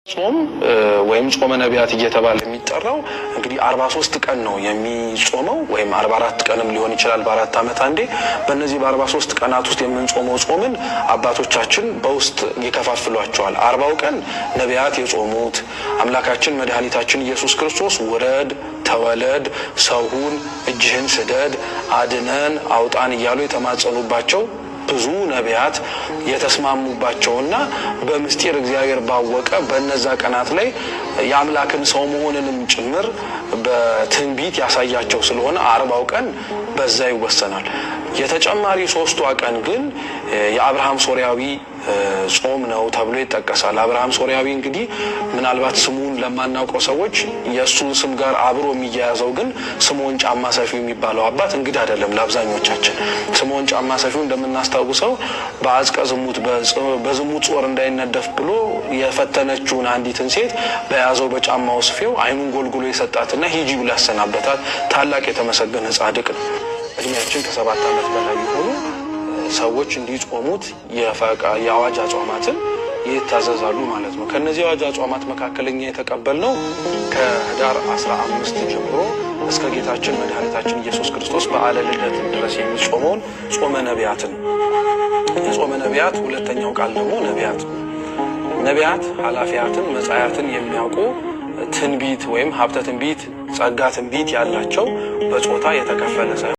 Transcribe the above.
ጾም ወይም ጾመ ነቢያት እየተባለ የሚጠራው እንግዲህ 43 ቀን ነው የሚጾመው፣ ወይም 44 ቀንም ሊሆን ይችላል በ4 ዓመት አንዴ። በእነዚህ በ43 ቀናት ውስጥ የምንጾመው ጾምን አባቶቻችን በውስጥ ይከፋፍሏቸዋል። 40ው ቀን ነቢያት የጾሙት፣ አምላካችን መድኃኒታችን ኢየሱስ ክርስቶስ ውረድ፣ ተወለድ፣ ሰው ሁን፣ እጅህን ስደድ፣ አድነን፣ አውጣን እያሉ የተማጸኑባቸው፣ ብዙ ነቢያት የተስማሙባቸውና በምስጢር እግዚአብሔር ባወቀ በነዛ ቀናት ላይ የአምላክን ሰው መሆንንም ጭምር በትንቢት ያሳያቸው ስለሆነ 40ው ቀን በዛ ይወሰናል። የተጨማሪ 3ቷ ቀን ግን የአብርሃም ሶሪያዊ ጾም ነው ተብሎ ይጠቀሳል። አብርሃም ሶሪያዊ እንግዲህ ምናልባት ስሙን ለማናውቀው ሰዎች የእሱን ስም ጋር አብሮ የሚያያዘው ግን ስምዖን ጫማ ሰፊው የሚባለው አባት እንግዳ አይደለም ለአብዛኞቻችን። ስምዖን ጫማ ሰፊው እንደምናስታውሰው በአጽቀ ዝሙት፣ በዝሙት ጾር እንዳይነደፍ ብሎ የፈተነችውን አንዲትን ሴት በያዘው በጫማው ስፌው ዓይኑን ጎልጉሎ የሰጣትና ሂጂ ብሎ ያሰናበታት ታላቅ የተመሰገነ ጻድቅ ነው። እድሜያችን ከ7 ዓመት በላይ የሆኑ ሰዎች እንዲጾሙት የአዋጅ አጽዋማትን ይታዘዛሉ ማለት ነው። ከነዚህ የአዋጅ አጽዋማት መካከል እኛ የተቀበልነው ከህዳር 15 ጀምሮ እስከ ጌታችን መድኃኒታችን ኢየሱስ ክርስቶስ በዓለ ልደት ድረስ የሚጾመውን ጾመ ነቢያትን። የጾመ ነቢያት ሁለተኛው ቃል ደግሞ ነቢያት። ነቢያት ኃላፊያትን መጻያትን የሚያውቁ፣ ትንቢት ወይም ሀብተ ትንቢት፣ ጸጋ ትንቢት ያላቸው፣ በጾታ የተከፈለ ሳይሆን